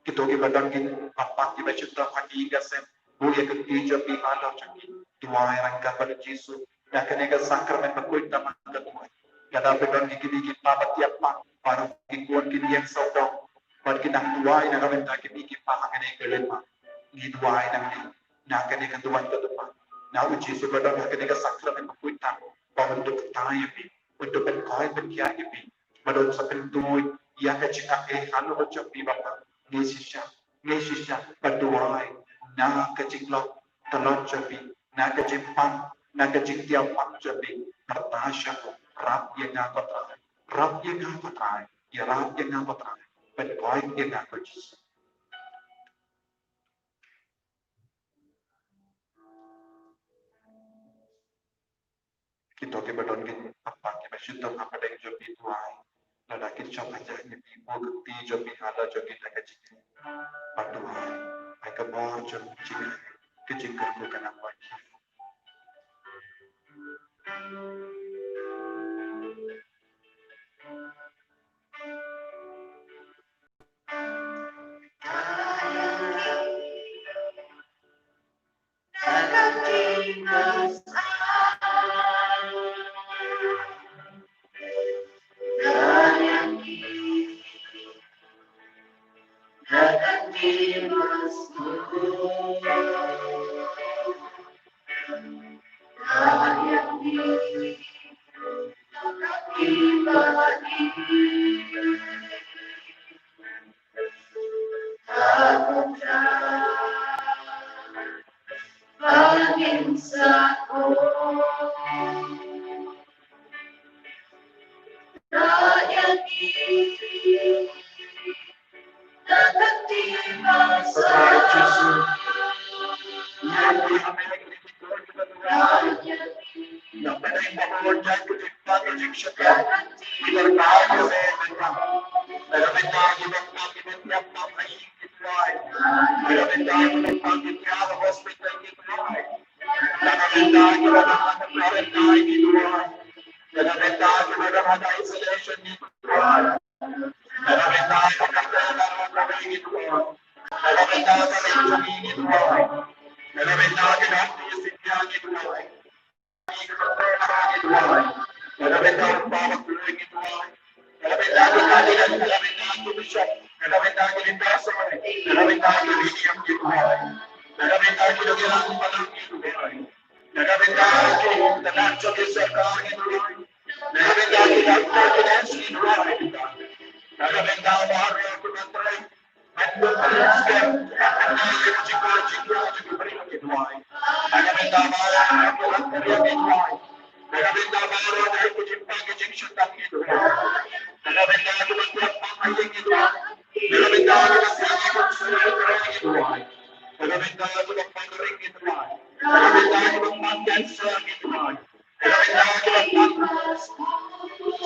Kito kiba don ki bapang kiba shitom ha ki ïing ki sem, buh ïa ka kti jong phi halor jong ki. Duwai ryngkat bad u Jisu da kane ka sakramen bakhuid tam ha ka duwai. Lada phi don ki kmie ki kpa ba thiah pang, baroh ki khun ki ïeng sawdong, bad ki nang duwai na ka bynta ki kmie ki kpa ha kane ka lynti. Ngi duwai nangne na kane ka duwai ka duwai na u Jisu ba don ha kane ka sakramen bakhuid tam, ba un dup kyntait ïa phi, un dup pynkoit pynkhiah ïa phi, bad un sa pynduh ïa ka jinghaei halor jong phi ba pang. Ngi shisha, ngi shisha ba duwai na ka jinglong talon jong phi, na ka jingpang, na ka jingtiah pang jong phi. Rta sha u, rap ïa nga ko Trai, rap ïa nga ko Trai, ïarap ïa nga ko Trai, pynkoit ïa nga ko Jisu. Kito kiba don ki bapang kiba shitom ha pdeng jong phi, duwai. Lada kin shong ha jaiñ jong phi, buh ka kti jong phi halor jong ki da ka jingkyrkhu bad duwai. Ai ka bor jong ka jingkyrkhu ka nang wan sha ki. Na ka bynta ki nongïalam balang ngi duwai. Na ka bynta ki tnat jong ki sorkar ngi duwai. Na ka bynta ki doctor ki nurse ngi duwai. Na ka bynta baroh ki nongtrei.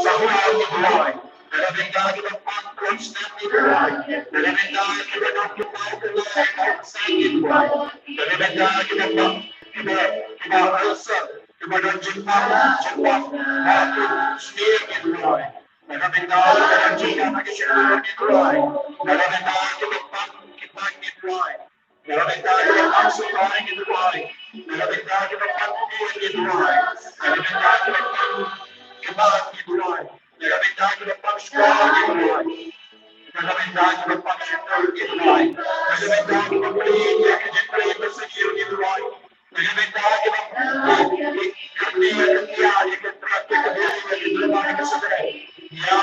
Sahura ngi duwai. Na ka bynta kiba pang konsnat ngi duwai. Na ka bynta kiba don kiba pang konsnat ngi duwai. Na ka bynta kiba pang kiba kiba ulcer kiba don jingpang jingpang batu snier ngi duwai. Na ka bynta kiba don jingpang ngi duwai. Na ka bynta kiba pang kiba ngi duwai. Na ka bynta kiba pang sngewbha ngi duwai. Na ka bynta kiba pang kmie ngi duwai. Na ka bynta kiba pang kiba ngi duwai. Na ka bynta kiba pang sngewbha ngi duwai. Na ka bynta kiba pang sngewbha ngi duwai. Na ka bynta kiba plie ïa ki jingplie ba sniew ngi duwai. Na ka bynta kiba pang ki kmie ïa ki ïa ki drug ïa ki biri ïa ki drama ïa ki cigarette. Ïa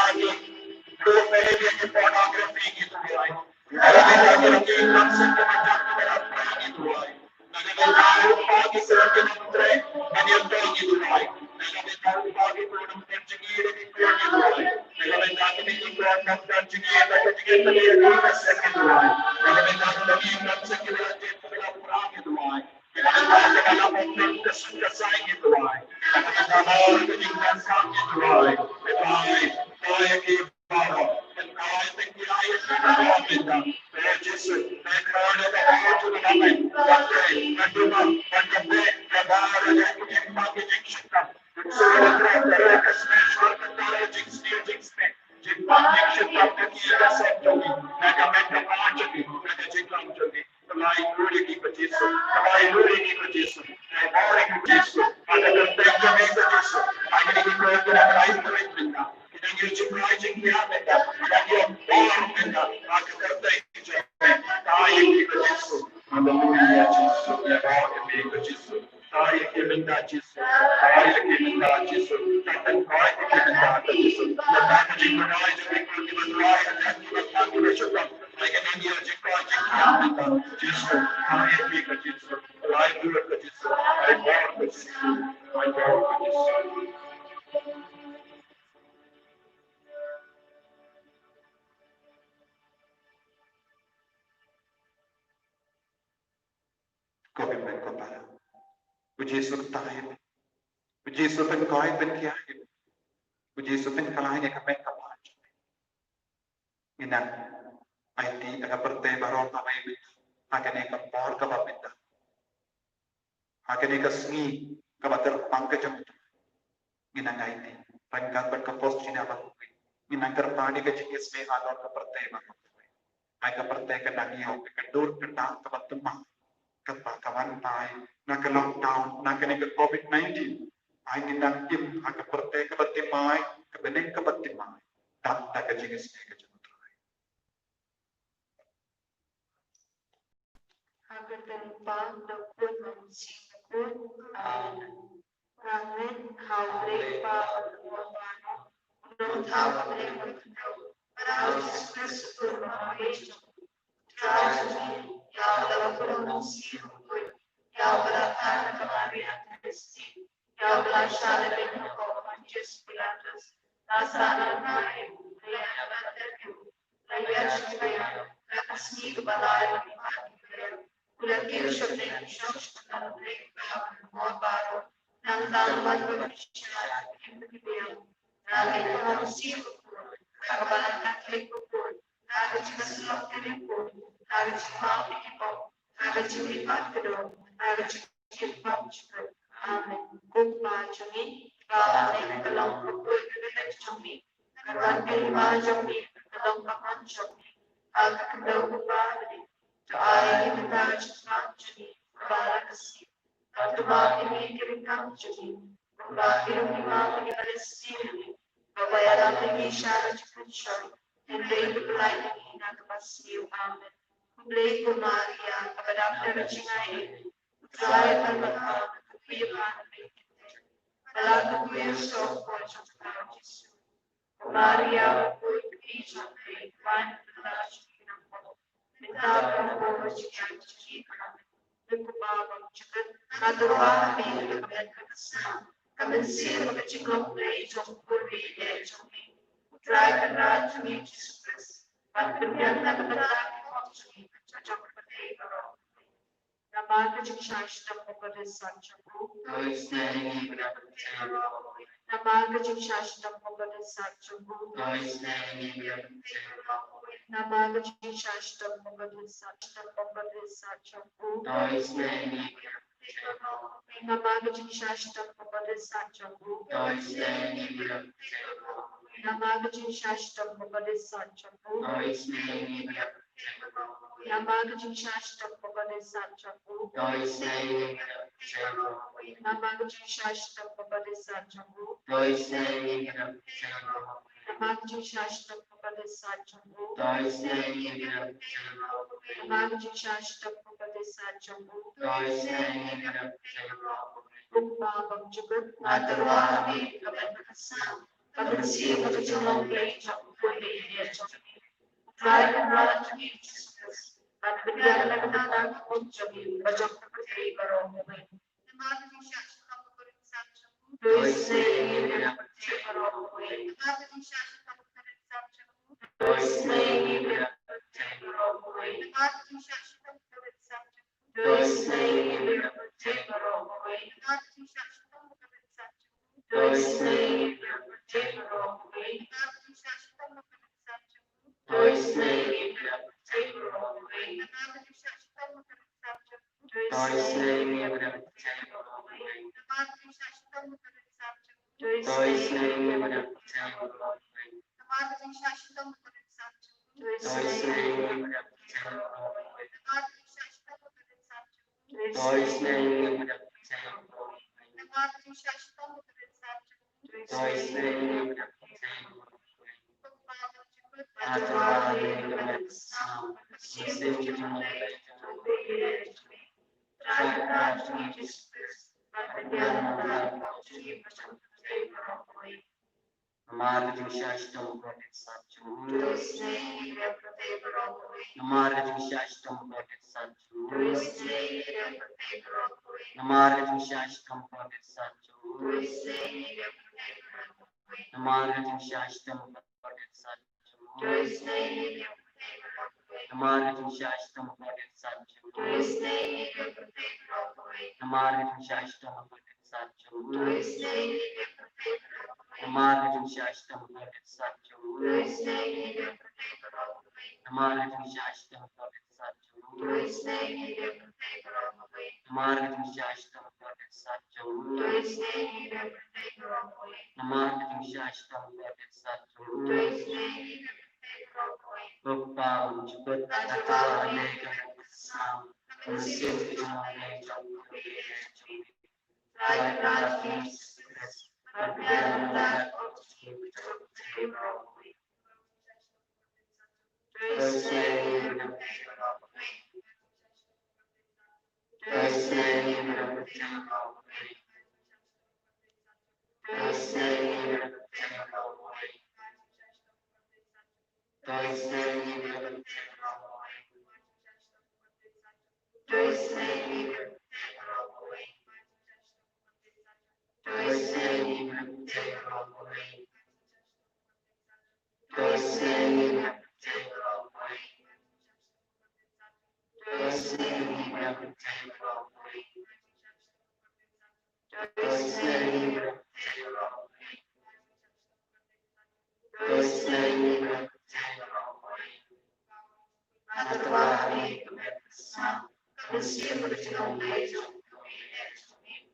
ki pornography ngi duwai. Ko pynban ko para. U Jisu kata ïa phi. U Jisu pynkhuid pynkhiah ïa phi. U Jisu pynkylla ïa ka met ka phad jong phi. Ngi nang aiti ha ka pyrthei baroh kaba mynta. Ha kane ka por kaba mynta. Ha kane ka sngi kaba kyrpang ka jong u Trai. Ngi nang aiti ryngkat bad ka Faustina Bakuit. Ngi nang kyrpad ïa ka jingisynei halor ka pyrthei baroh kawei. Ai ka pyrthei ka nang ïoh ka dur ka dak kaba thymmai. Kaba ka wan tai na ka lockdown na kane ka covid nineteen. Ai ngi nang im ha ka pyrthei kaba thymmai, ka bneng kaba thymmai. Dap da ka jingisynei ka jong u Trai. Ha ka kyrteng u Kpa, bad u Khun, bad u Mynsiem Bakhuid. Amen. Ngan ngeit ha U Blei Kpa, U Nongthaw, U Blei Khyndew, bad ha U Jisu Khrist, U Khun ba ïeit jong U Trai jong ngi, ïa uba la pynlong mynsiem bakhuid, ïa uba la kha na ka Maria Theisotti, ïa uba la shah lyndet ha u Pontius Pilatus, la sahnarphna ïa u, la ïaid bad ïa u, la ïaid sha ka ïing, ha ka sngi kaba lai, la ïaid bad ïa u, la kiew shapdeng, shong sha ka bynta U Blei Kpa Barim Bor baroh, nangta la wan ban pynshai ïa ki bymman. Ngi ngeit ha u Mynsiem Bakhuid, ha ka Balang Katholik bakhuid, ha ka jingïasyllok kyrpang, ha ka jingmap ïa ki pop, ha ka jingmihpat kordor, ha ka jingim bymjukut. Amen. Ko Kpa jong ngi, ba ha bneng ka long bakhuid ka kyrteng jong me, ka wan ka hima jong me, ka long ka mon jong me, ha ka khyndew u Kpa ha bneng. To ai ïa ngi mynta ka jingstad jong ngi kaba la ka sngi. Bad to map ïa ngi ki ryngkat jong ngi, kumba ngi ruh ngi map ïa kiba leh sniew ïa ngi. Bad wat ïalam ïa ngi sha ka jingpynshoi, hynrei to pyllait ïa ngi na kaba sniew. Amen. Khublei ko Maria, kaba dap da ka jingaiei, U Trai u don bad pha, ba la kyrkhu ïa u shongkun jong pha u Jisu. Ko Maria, u khuid u kti jong U Blei, wan ban ïalam ïa ngi ki nongpop, mynta bad ha ka por jong ngi ban kylli. Ko Pa ba ha bymjukut, nga tyrwa ha me ïa ka met ka ksa, ka mynsiem bad ka jinglong Blei jong U Kpa uba ïeit jong ngi, U Trai Kynrad jong ngi U Jisu Khrist, ban pynbiang na ka bynta ki hok jong ngi bad jong ka pyrthei baroh. Namar ka jingshah shitom bad ka jingshah jong u. Namar ka jingshah shitom bad ka jingshah jong u. Namar ka jingshah shitom bad ka jingshah jong u. Namar ka jingshah shitom bad ka jingshah jong u. Namar ka jingshah shitom bad ka jingshah jong u. Namar ka jingshah shitom bad ka jingshah jong u. Namar ka jingshah shitom bad ka jingshah jong u. Namar ka jingshah shitom bad ka jingshah jong u. Namar ka jingshah shitom bad ka jingshah jong u. Ko Pa ba ha bymjukut, nga tyrwa ha me ïa ka met ka ksa, ka mynsiem bad ka jinglong Blei jong U Kpa uba ïeit jong ngi, U Trai Kynrad jong ngi U Jisu Khrist, ban pynbiang na ka bynta ki hok jong ngi bad jong ka pyrthei baroh kawei. Namar ka jingshah shitom bad ka jingshah jong u. To isynei ïa ngi, U Blei, ka pyrthei baroh kawei. Namar ka jingshah shitom bad ka jingshah jong u. To isynei ïa ngi, U Blei, ka pyrthei baroh kawei. Namar ka jingshah shitom bad ka jingshah jong u. To isynei ïa ngi, U Blei, ka pyrthei baroh kawei. Namar ka jingshah shitom bad ka jingshah jong u. To isynei ïa ngi, U Blei, ka pyrthei baroh kawei. Namar ka jingshah shitom bad ka jingshah jong u. To isynei ïa ngi, U Blei, ka pyrthei baroh kawei. Namar ka jingshah shitom bad ka jingshah jong u. To isynei ïa ngi, U Blei, ka pyrthei baroh kawei. Namar ka jingshah shitom bad ka jingshah jong u. To isynei ïa ngi, U Blei, ka pyrthei baroh kawei. Namar ka jingshah shitom bad ka jingshah jong u. To isynei ïa ngi, U Blei, ka pyrthei baroh kawei. Namar ka jingshah shitom bad ka jingshah jong u. To isynei ïa ngi, U Blei, ka pyrthei baroh kawei. Namar ka jingshah shitom bad ka jingshah jong u. To isynei ïa ngi, U Blei, ka pyrthei baroh kawei. Ko Pa ba ha bymjukut, nga tyrwa ha me ïa ka met ka ksa, ka mynsiem bad ka jinglong Blei jong U Kpa uba ïeit jong ngi, U Trai Kynrad jong ngi U Jisu Khrist, ban pynbiang na ka bynta ki hok jong ngi bad jong ka pyrthei baroh kawei. Namar ka jingshah shitom bad ka jingshah jong u. To isynei ïa ngi, U Blei, ka pyrthei baroh kawei. Namar ka jingshah shitom bad ka jingshah jong u. To isynei ïa ngi, U Blei, ka pyrthei baroh kawei. Namar ka jingshah shitom bad ka jingshah jong u. To isynei ïa ngi, U Blei, ka pyrthei baroh kawei. Namar ka jingshah shitom bad ka jingshah jong u. To isynei ïa ngi, U Blei, ka pyrthei baroh kawei. Namar ka jingshah shitom bad ka jingshah jong u. To isynei ïa ngi, U Blei, ka pyrthei baroh kawei. Namar ka jingshah shitom bad ka jingshah jong u. To isynei ïa ngi, U Blei, ka pyrthei baroh kawei. Namar ka jingshah shitom bad ka jingshah jong u. To isynei ïa ngi, U Blei, ka pyrthei baroh kawei. Namar ka jingshah shitom bad ka jingshah jong u. To isynei ïa ngi, U Blei, ka pyrthei baroh kawei. Namar ka jingshah shitom bad ka jingshah jong u. To isynei ïa ngi, U Blei, ka pyrthei baroh kawei. Namar ka jingshah shitom bad ka jingshah jong u. To isynei ïa ngi, U Blei, ka pyrthei baroh kawei. Ko Pa ba ha bymjukut, nga tyrwa ha me ïa ka met ka ksa, ka mynsiem bad ka jinglong Blei jong U Kpa uba ïeit jong ngi, U Trai Kynrad jong ngi U Jisu Khrist, ban pynbiang na ka bynta ki hok jong ngi bad jong ka pyrthei baroh kawei. To isynei ïa ngi, U Blei, ka pyrthei baroh kawei. To isynei ïa ngi, U Blei, ka pyrthei baroh kawei. To isynei ïa ngi, U Blei, ka pyrthei baroh kawei. To isynei ïa ngi, U Blei, ka pyrthei baroh kawei. To isynei ïa ngi, U Blei, ka pyrthei baroh kawei. To isynei ïa ngi, U Blei, ka pyrthei baroh kawei. To isynei ïa ngi, U Blei, ka pyrthei baroh kawei. To isynei ïa ngi, U Blei, ka pyrthei baroh kawei. To isynei ïa ngi, U Blei, ka pyrthei baroh kawei. To isynei ïa ngi, U Blei, ka pyrthei baroh kawei. Nga tyrwa ha me ïa ka met ka ksa, ka mynsiem bad ka jinglong Blei jong U Kpa uba ïeit jong ngi, U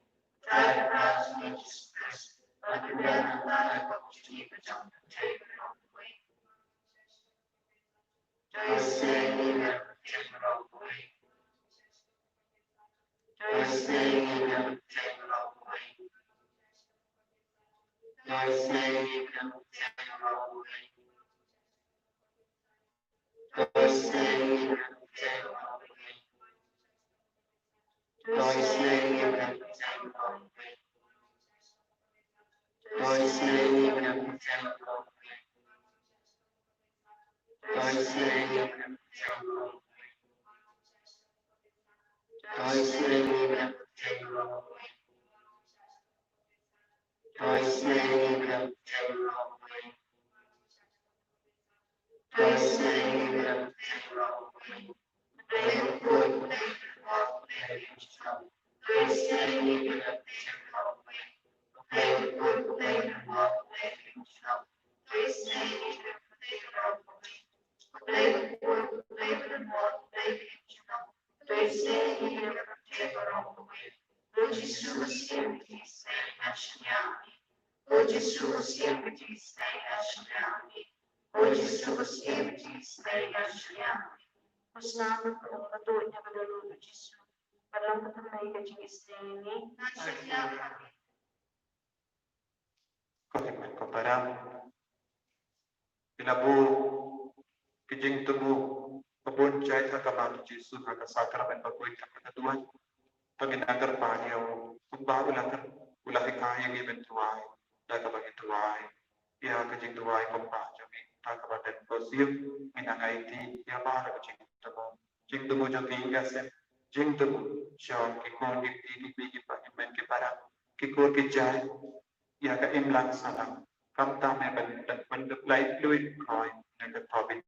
Trai Kynrad jong ngi U Jisu Khrist, ban pynbiang na ka bynta ki hok jong ngi bad jong ka pyrthei baroh kawei. To isynei ïa ngi, U Blei, ka pyrthei baroh kawei. To isynei ïa ngi, U Blei, ka pyrthei baroh kawei. To isynei ïa ngi, U Blei, ka pyrthei baroh kawei. To isynei ïa ngi, U Blei, ka Ko hynmen ko para, phi la buh ki jingthmu ka bun jait ha khmat u Jisu ha ka sakramen bakhuid kaba khatduwai. To ngin nang kyrpad ïa u kumba u la kyr-, u la hikai ïa ngi ban duwai, da kaba ngin duwai ïa ka jingduwai kumba jong ngi. Da kaba dang khuslai ngin nang aiti ïa baroh ka jingthmu. Jingthmu jong ki ïing ki sem, jingthmu jong ki khun ki kti, ki kmie ki kpa, ki hynmen ki para, ki kur ki jait, ïa ka imlang sahlang. Khamtam eh ban, ban, ban dep lai lui khoi na ka Covid.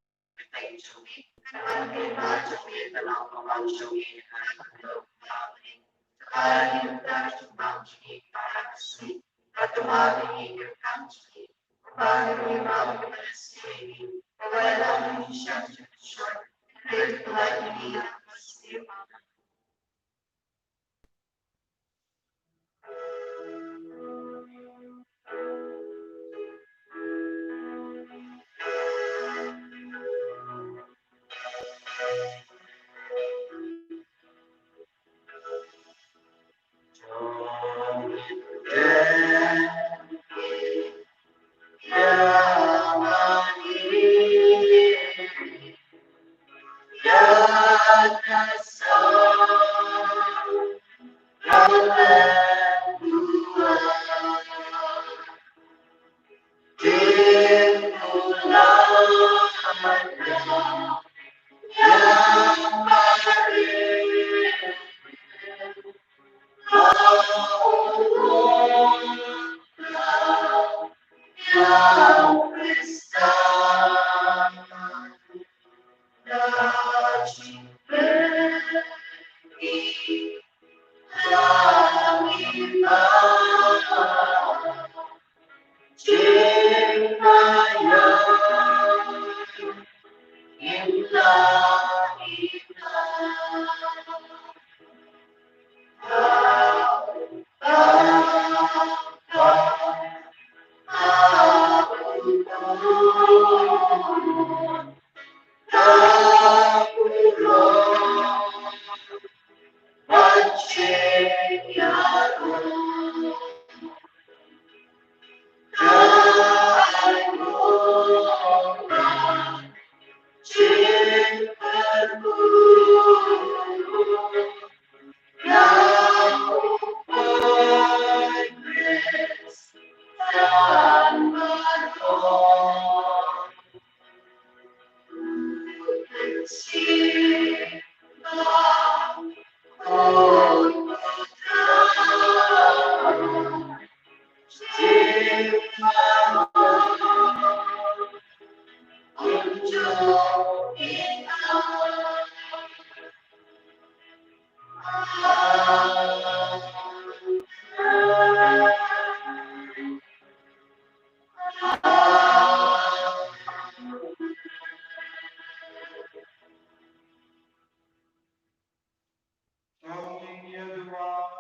Tang ïa ngi ïa duwai,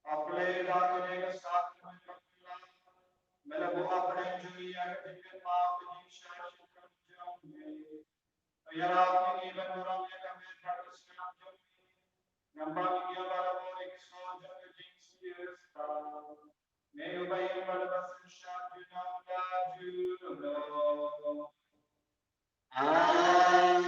ha pdeng da kane ka sakramen bakhuid, me la buh ha pdeng jong ngi ïa ka jingkynmaw ka jingshah shitom jong ngi. To ïarap ïa ngi ban burom ïa ka met bad ka snam jong ngi. Namar ngi ïa barabor ïa ki snam jong ka jingsngewsih. Me uba ïeit bad uba synshar junom la junom. Amen.